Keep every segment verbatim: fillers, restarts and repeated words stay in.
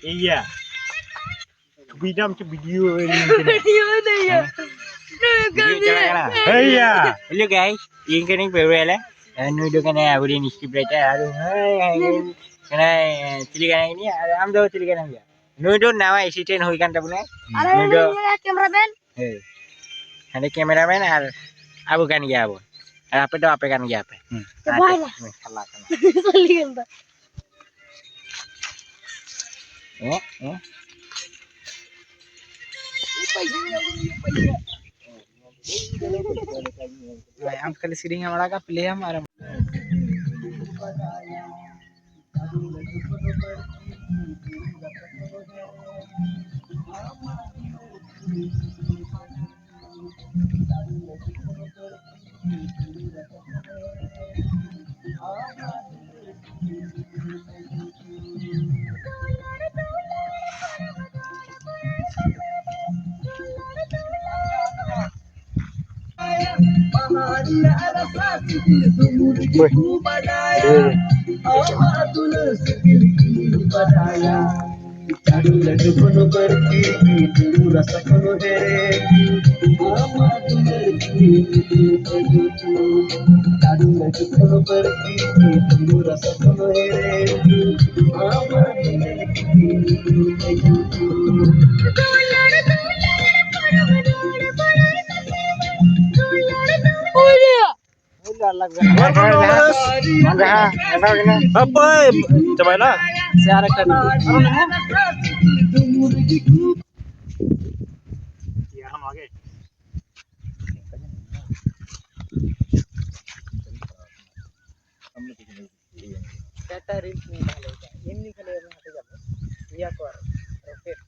ᱤᱭᱟᱹ, ᱵᱤᱰᱟᱢ ᱪᱮ ᱵᱷᱤᱰᱤᱭᱳ ᱮᱞᱤᱝ ᱠᱟᱱᱟ᱾ ᱵᱷᱤᱰᱤᱭᱳ ᱫᱚ ᱤᱭᱟᱹ᱾ ᱦᱮᱸ? ᱱᱩᱭ ᱵᱷᱤᱰᱤᱭᱳ ᱠᱟᱹᱢᱤᱭᱟ᱾ ᱪᱟᱞᱟᱜ ᱠᱟᱱᱟ᱾ ᱦᱮᱸ, ᱤᱭᱟᱹ᱾ Hello guys, ᱤᱧ ᱠᱟᱹᱱᱟᱹᱧ ᱯᱮᱣᱮᱞᱮ᱾ ᱱᱩᱭ ᱫᱚ ᱠᱟᱱᱟᱭ ᱟᱵᱚᱨᱮᱱ script writer᱾ ᱟᱨ ᱦᱮᱸ, ᱦᱮᱸ, ᱠᱟᱱᱟᱭ, ᱪᱤᱞᱤ ᱠᱟᱱᱟᱭ ᱩᱱᱤ? ᱟᱨ ᱟᱢ ᱫᱚ ᱪᱤᱞᱤ ᱠᱟᱱᱟᱢ ᱭᱟ? ᱱᱩᱭ ᱫᱚ ᱱᱟᱣᱟ assistant ᱦᱩᱭ ᱠᱟᱱ ᱛᱟᱵᱚᱱᱟᱭ᱾ ᱟᱨ ᱱᱩᱭ ᱫᱚ ᱩᱱᱤ ᱢᱮᱱᱟᱭᱟ cameraman᱾ ᱦᱮᱸ᱾ ᱦᱟᱸᱰᱮ cameraman ᱟᱨ ᱟᱵᱚ ᱠᱟᱱ ᱜᱮᱭᱟ ᱵᱚᱱ᱾ ᱟᱨ ᱟᱯᱮ ᱫᱚ ᱟᱯᱮ ᱠᱟᱱ ᱜᱮᱭᱟ ᱯᱮ᱾ ᱦᱩᱸ᱾ ᱟᱪᱪᱷᱟ, ᱵᱟᱭ ᱱᱟ᱾ ᱦᱩᱸ, ᱥᱟᱞᱟ ᱠᱟᱱᱟ᱾ ᱥᱟᱞᱤ ᱠᱟᱱ ᱫᱚ᱾ ᱦᱮᱸ, ᱦᱮᱸ᱾ ᱟᱢ ᱠᱷᱟᱹᱞᱤ ᱥᱮᱨᱮᱧ ᱮᱢ ᱟᱲᱟᱜᱟ, play ᱟᱢ ᱟᱨ ᱦᱟᱯᱳᱭ, ᱪᱟᱵᱟᱭᱱᱟ? ᱥᱮ ᱟᱨ ᱮᱠᱴᱟ ᱢᱮᱱᱟᱜᱼᱟ? ᱴᱟᱴᱟ reels ᱱᱤᱭᱮ ᱛᱟᱦᱞᱮ ᱮᱢᱱᱤ ᱠᱷᱟᱹᱞᱤ ᱮᱢ ᱦᱟᱛᱮ ᱡᱟᱵᱚ ᱤᱭᱟ ᱠᱚ ᱟᱨ rocket᱾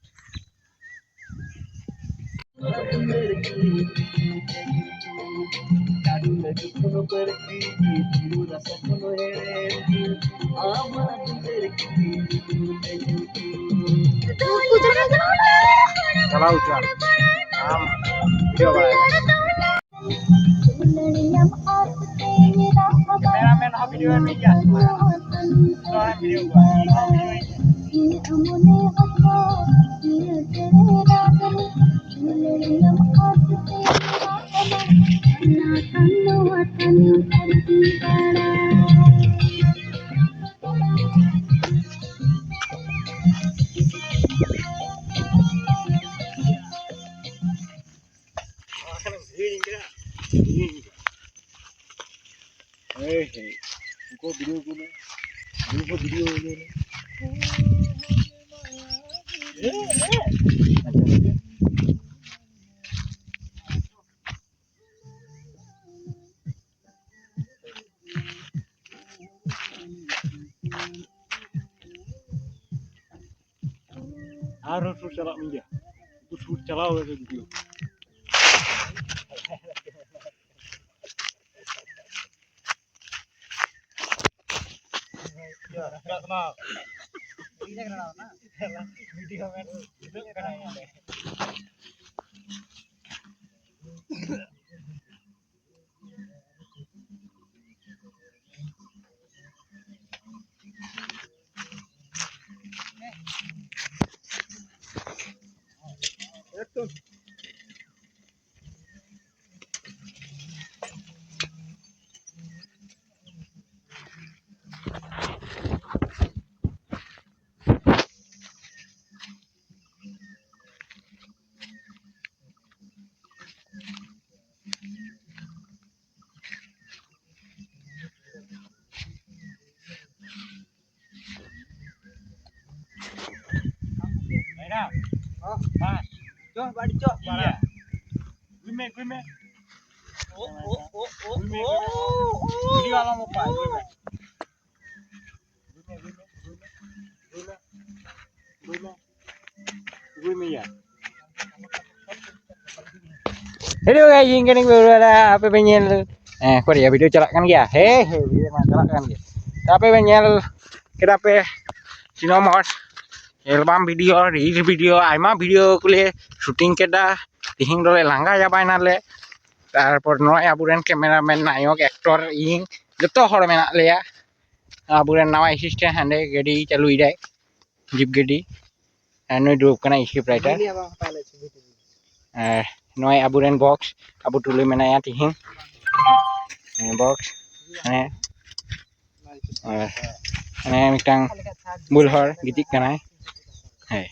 ᱪᱟᱞᱟᱣ ᱦᱚᱪᱚ ᱟᱢ᱾ ᱵᱷᱤᱰᱤᱭᱳ ᱵᱟᱲᱟᱭᱟ᱾ ᱠᱮᱢᱮᱨᱟᱢᱮᱱ ᱦᱚᱸ ᱵᱷᱤᱰᱤᱭᱳ ᱮᱢ ᱜᱮᱭᱟ᱾ ᱱᱚᱣᱟ ᱵᱷᱤᱰᱤᱭᱳ ᱠᱚ᱾ ᱦᱮᱸ, ᱦᱮᱸ᱾ ᱩᱱᱠᱩ ᱵᱷᱤᱰᱤᱭᱳ ᱠᱚ ᱢᱮ᱾ ᱩᱱᱠᱩ ᱵᱷᱤᱰᱤᱭᱳ ᱠᱚ ᱢᱮ᱾ ᱟᱨᱦᱚᱸ ᱥᱩᱨ ᱪᱟᱞᱟᱜ ᱢᱮ ᱜᱮᱭᱟ᱾ ᱩᱱᱠᱩ ᱥᱩᱨ ᱪᱟᱞᱟᱣ ᱞᱮᱱᱠᱷᱟᱱ ᱵᱷᱤᱰᱤᱭᱳ᱾ ᱵᱷᱤᱰᱤᱭᱳ ᱢᱮᱱ ᱦᱤᱡᱩᱜ ᱠᱟᱱᱟ ᱤᱧ ᱴᱷᱮᱱ᱾ ᱢᱮᱰᱟᱢ᱾ ᱦᱚᱸ᱾ ᱵᱟᱥ᱾ ᱪᱚ, ᱵᱟᱹᱲᱤ ᱪᱚ, ᱤᱭᱟᱹ᱾ ᱯᱟᱲᱟ᱾ ᱜᱩᱭ ᱢᱮ, ᱜᱩᱭ ᱢᱮ᱾ ᱳ, ᱳ, ᱳ, ᱳ, ᱜᱩᱭ ᱢᱮ, ᱳ, ᱜᱩᱭ ᱢᱮ᱾ ᱳ᱾ ᱵᱷᱤᱰᱤᱭᱳ ᱟᱞᱚᱢ ᱚᱯᱷᱟᱭ, ᱜᱩᱭ ᱢᱮ᱾ ᱜᱩᱭ ᱢᱮ, ᱜᱩᱭ ᱢᱮ, ᱜᱩᱭ ᱢᱮ, ᱜᱩᱭ ᱢᱮ, ᱜᱩᱭ ᱢᱮ᱾ ᱦᱤᱡᱩᱜ ᱜᱮ, ᱤᱧ ᱠᱟᱹᱱᱟᱹᱧ ᱵᱟᱹᱵᱩ ᱫᱟᱫᱟ, ᱟᱯᱮ ᱯᱮ ᱧᱮᱞ᱾ ᱦᱮᱸ, ᱚᱠᱚᱭ ᱨᱮᱭᱟᱜ ᱵᱷᱤᱰᱤᱭᱳ ᱪᱟᱞᱟᱜ ᱠᱟᱱ ᱜᱮᱭᱟ? ᱦᱮᱸ, ᱦᱮᱸ, ᱵᱷᱤᱰᱤᱭᱳ ᱢᱟ ᱪᱟᱞᱟᱜ ᱠᱟᱱ ᱜᱮ᱾ ᱛᱚ, ᱟᱯᱮ ᱯᱮ ᱧᱮᱞ ᱠᱮᱫᱟ ᱯᱮ cinema album video, reels video, ᱟᱭᱢᱟ ᱵᱷᱤᱰᱤᱭᱳ ᱠᱚᱞᱮ ᱥᱩᱴᱤᱝ ᱠᱮᱫᱟ᱾ ᱛᱤᱦᱤᱧ ᱫᱚᱞᱮ ᱞᱟᱸᱜᱟ ᱪᱟᱵᱟᱭᱮᱱᱟᱞᱮ᱾ ᱛᱟᱨᱯᱚᱨ ᱱᱚᱜᱼᱚᱭ ᱟᱵᱚᱨᱮᱱ ᱠᱮᱢᱮᱨᱟᱢᱮᱱ, ᱱᱟᱭᱚᱠ, ᱮᱠᱴᱚᱨ, ᱤᱧ, ᱡᱚᱛᱚ ᱦᱚᱲ ᱢᱮᱱᱟᱜ ᱞᱮᱭᱟ᱾ ᱟᱵᱚᱨᱮᱱ ᱱᱟᱣᱟ ᱮᱥᱤᱥᱴᱮᱱᱴ ᱦᱟᱸᱰᱮ ᱜᱟᱹᱰᱤ ᱪᱟᱹᱞᱩᱭᱮᱫᱟᱭ᱾ ᱡᱤᱯ ᱜᱟᱹᱰᱤ᱾ ᱟᱨ ᱱᱩᱭ ᱫᱩᱲᱩᱵ ᱠᱟᱱᱟᱭ ᱥᱠᱨᱤᱯᱴ ᱨᱟᱭᱴᱟᱨ᱾ ᱟᱨ ᱱᱚᱜᱼᱚᱭ ᱟᱵᱚᱨᱮᱱ ᱵᱚᱠᱥ, ᱟᱵᱚ ᱴᱩᱞᱩ ᱢᱮᱱᱟᱭᱟ ᱛᱤᱦᱤᱧ᱾ ᱦᱮᱸ, ᱵᱚᱠᱥ᱾ ᱦᱮᱸ᱾ ᱟᱨ ᱦᱟᱱᱮ ᱢᱤᱫᱴᱟᱝ ᱵᱩᱞ ᱦᱚᱲ ᱜᱤᱛᱤᱡ ᱠᱟᱱᱟᱭ᱾ ᱦᱮᱸ᱾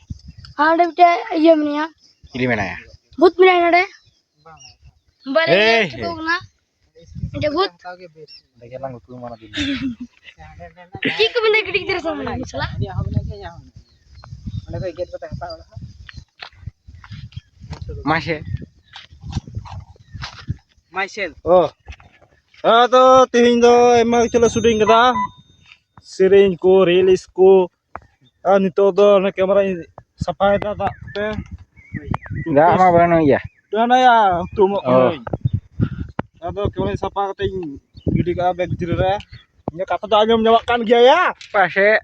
ᱟᱨ ᱚᱸᱰᱮ ᱢᱤᱫᱴᱮᱡ ᱤᱭᱟᱹ ᱢᱮᱱᱟᱭᱟ᱾ ᱪᱤᱞᱤ ᱢᱮᱱᱟᱭᱟ? ᱵᱷᱩᱛ ᱢᱮᱱᱟᱭᱟ ᱱᱚᱰᱮ᱾ ᱵᱟᱞᱮ ᱮᱭ, ᱴᱷᱤᱠᱟᱹᱣ ᱠᱟᱱᱟ᱾ ᱢᱤᱫᱴᱮᱡ ᱵᱷᱩᱛ᱾ ᱚᱸᱰᱮ ᱜᱮ ᱞᱟᱝ ᱩᱛᱩ ᱮᱢᱟᱱᱟ ᱫᱤᱱ᱾ ᱪᱮᱫ ᱠᱚ ᱢᱮᱱᱟ ᱜᱤᱰᱤ ᱜᱤᱫᱽᱨᱟᱹ ᱥᱟᱶ ᱢᱮᱱᱟ ᱢᱤᱥᱞᱟ? ᱚᱸᱰᱮ ᱠᱷᱚᱡ ᱜᱮᱫ ᱠᱟᱛᱮ ᱦᱟᱛᱟᱣ ᱞᱟᱦᱟ᱾ ᱢᱟᱥᱮ᱾ ᱢᱟᱭᱥᱮᱞ᱾ ᱚ᱾ ᱟᱫᱚ ᱛᱮᱦᱮᱧ ᱫᱚ ᱟᱭᱢᱟ ᱠᱤᱪᱷᱩ ᱞᱮ ᱥᱩᱴᱤᱝ ᱠᱟᱫᱟ᱾ ᱥᱮᱨᱮᱧ ᱠᱚ, ᱨᱤᱞᱥ ᱠᱚ᱾ ᱟᱨ ᱱᱤᱛᱚᱜ ᱫᱚ ᱚᱱᱟ ᱠᱮᱢᱮᱨᱟᱧ ᱥᱟᱯᱷᱟᱭᱮᱫᱟ ᱫᱟᱜ ᱛᱮ᱾ ᱫᱟᱜ ᱢᱟ ᱵᱟᱹᱱᱩᱜ ᱜᱮᱭᱟ᱾ ᱡᱟᱦᱟᱱᱟᱜ ᱭᱟ, ᱦᱩᱛᱩᱢᱚᱜ ᱚ᱾ ᱠᱟᱹᱱᱟᱹᱧ᱾ ᱟᱫᱚ ᱠᱮᱢᱮᱨᱟᱧ ᱥᱟᱯᱷᱟ ᱠᱟᱛᱮᱧ ᱜᱤᱰᱤ ᱠᱟᱜᱼᱟ ᱵᱮᱜᱽ ᱵᱷᱤᱛᱨᱤ ᱨᱮ᱾ ᱤᱧᱟᱹᱜ ᱠᱟᱛᱷᱟ ᱫᱚ ᱟᱸᱡᱚᱢ ᱧᱟᱢᱚᱜ ᱠᱟᱱ ᱜᱮᱭᱟ ᱭᱟ᱾ ᱯᱟᱥᱮᱡ᱾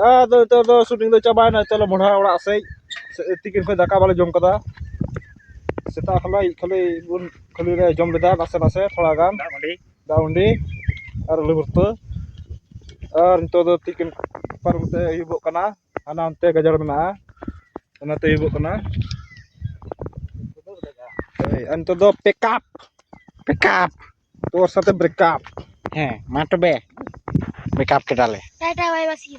ᱟᱫᱚ ᱱᱤᱛᱚᱜ ᱫᱚ ᱥᱩᱴᱤᱝ ᱫᱚ ᱪᱟᱵᱟᱭᱮᱱᱟ᱾ ᱱᱤᱛᱚᱜ ᱞᱮ ᱢᱚᱦᱰᱟ ᱚᱲᱟᱜ ᱥᱮᱫ᱾ ᱥᱮ-, ᱛᱤᱠᱤᱱ ᱠᱷᱚᱱ ᱫᱟᱠᱟ ᱵᱟᱞᱮ ᱡᱚᱢ ᱠᱟᱫᱟ᱾ ᱥᱮᱛᱟᱜ ᱠᱷᱚᱱ ᱞᱮ ᱠᱷᱟᱹᱞᱤ ᱵᱚᱱ ᱠᱷᱟᱹᱞᱤ ᱞᱮ ᱡᱚᱢ ᱞᱮᱫᱟ ᱱᱟᱥᱮ ᱱᱟᱥᱮ ᱛᱷᱚᱲᱟ ᱜᱟᱱ᱾ ᱫᱟᱜ ᱢᱟᱹᱰᱤ᱾ ᱫᱟᱜ ᱢᱟᱹᱰᱤ᱾ ᱟᱨ ᱟᱹᱞᱩ ᱵᱷᱚᱨᱛᱟ᱾ ᱟᱨ ᱱᱤᱛᱚᱜ ᱫᱚ ᱛᱤᱠᱤᱱ ᱯᱟᱨᱚᱢ ᱛᱮ ᱟᱹᱭᱩᱵᱚᱜ ᱠᱟᱱᱟ᱾ ᱦᱟᱱᱟ ᱚᱱᱛᱮ ᱜᱟᱡᱟᱲ ᱢᱮᱱᱟᱜᱼᱟ, ᱚᱱᱟᱛᱮ ᱟᱹᱭᱩᱵᱚᱜ ᱠᱟᱱᱟ᱾ ᱦᱳᱭ, ᱟᱨ ᱱᱤᱛᱚᱜ ᱫᱚ ᱯᱮᱠᱟᱯ᱾ ᱯᱮᱠᱟᱯ᱾ ᱛᱳᱨ ᱥᱟᱛᱮ ᱵᱨᱮᱠᱟᱯ᱾ ᱦᱮᱸ, ᱢᱟ ᱛᱚᱵᱮ᱾ ᱵᱨᱮᱠᱟᱯ ᱠᱮᱫᱟᱞᱮ᱾ ᱴᱟᱴᱟ, ᱵᱟᱭ ᱵᱟᱭ, see you.